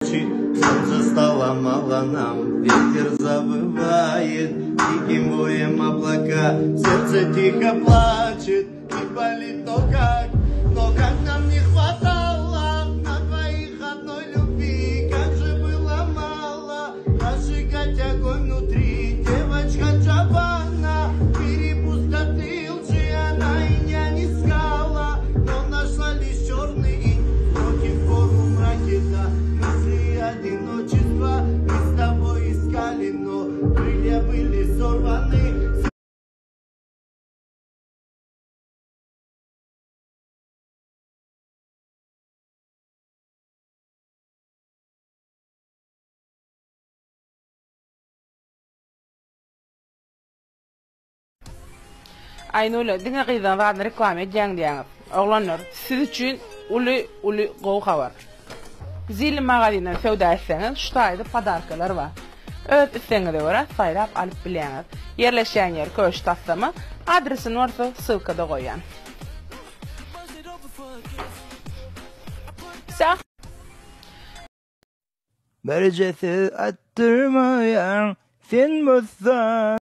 ночи Солнце стало мало нам Ветер завывает Диким воем облака Сердце тихо плачет И болит, но как Но как нам не хватало На двоих одной любви Как же было мало Разжигать огонь внутри Девочка Джабана В пустоты лжи Она и не искала Но нашла лишь черный инь Против полумраке, да Мысли одиночества Мы с тобой искали, но Крылья были сорваны Aýnule, diňe gyzlaň zadyny reklama edýäň diýýäňiz. Oglanlar, siz üçin uly, uly gowy habar. Zilli magazinden söwda etseňiz, şu taýda podarkalar bar. Öz islegiňize görä saýlap alyp bilýäňiz. Ýerleşýän ýeri Köşi taslama, adresini bolsa ssylkada goýýan. Wsýa. Birje söz atdyrmaýaň sen bolsaň.